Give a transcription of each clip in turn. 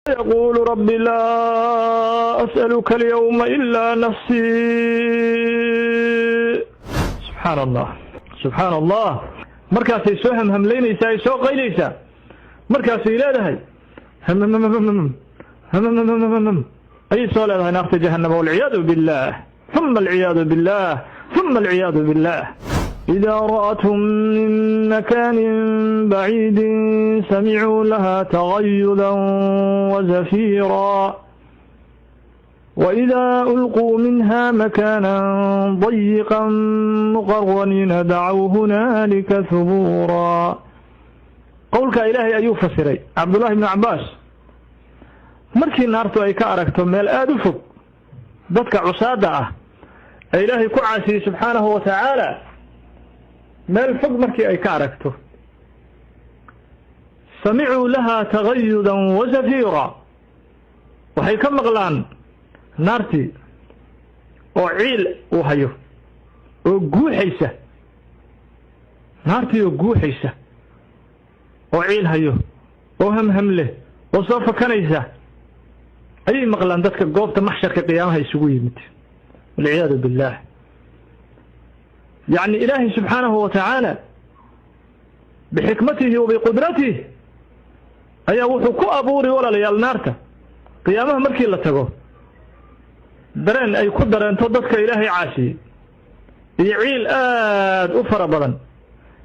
Yaquulu rabbi laa as'aluka alyawma ilaa nafsii. Subxaan Allah, subxaan Allah. Markaasay soo hamhamlaynaysaa, ay soo qaylaysaa, markaasay leedahay hamhamhamham hamhamhamham ayay soo leedahay naarta jahannama. Walciyaadu billah, uma alciyaadu billah, uma alciyaadu billah. إذا رأتهم من مكان بعيد سمعوا لها تغيظا وزفيرا، وإذا ألقوا منها مكانا ضيقا مقرنين دعوا هنالك ثبورا. Qowlka Ilaahay ayuu fasiray Cabdullahi bnu Cabaas. Markii naartu ay ka aragto meel aada u fog dadka cusaada ah ee Ilaahay ku caasiyey subxaanahu wa tacaala, meel fog markii ay ka aragto, samicuu lahaa tagayudan wa zafiira, waxay ka maqlaan naartii oo ciil uu hayo oo guuxaysa, naartii oo guuxaysa oo ciil hayo oo hamham leh oo soo fakanaysa ayay maqlaan dadka goobta maxsharka qiyaamaha isugu yimid, walciyaadu billaah. Yacni Ilaahay subxaanahu wa tacaala bixikmatihi wa biqudratih ayaa wuxuu ku abuuri, walaalayaal, naarta qiyaamaha markii la tago dareen ay ku dareento dadka Ilaahay caasiyey iyo ciil aad u fara badan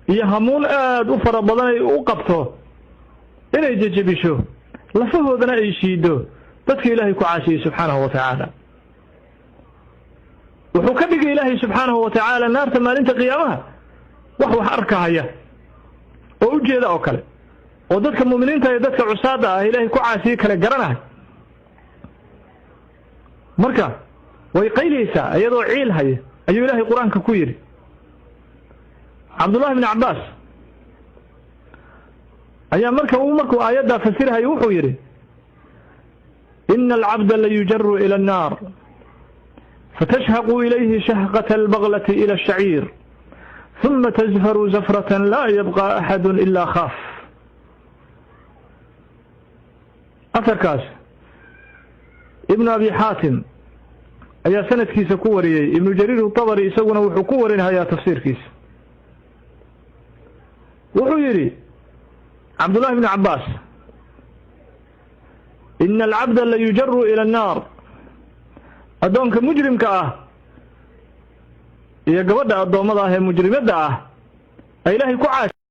iyo hamuun aad u fara badan ay u qabto inay jejebisho lafahoodana ay shiido dadka Ilaahay ku caasiyey subxaanahu wa tacaala. Wuxuu ka dhigay Ilaahay subxaanahu wa tacaala naarta maalinta qiyaamaha wax arkahaya oo u jeeda oo kale, oo dadka mu'miniinta iyo dadka cusaada ah Ilaahay ku caasiyey kale garanahay. Marka way qayliyeysaa iyadoo ciil haya, ayuu Ilaahay Qur-aanka ku yidhi. Cabdullahi bni Cabbaas ayaa marka uu markuu aayaddaa fasirhayo wuxuu yidhi: ina alcabda layujaru ila annaar fatashhaqu ilayhi shahqata albaqlati ila ashaciir, uma tazfaru zafratan laa yabqa axadu ila khaaf. Aharkaas Ibnu Abi Xaatim ayaa sanadkiisa ku wariyey, Ibnu Jariir Utabari isaguna wuxuu ku warinhayaa tafsiirkiisa. Wuxuu yidhi Cabdullahi bni Cabbaas: ina alcabda layujaru ila annaar, addoonka mujrimka ah iyo gabadha addoommada ah ee mujrimadda ah ee Ilaahay ku caasiyey.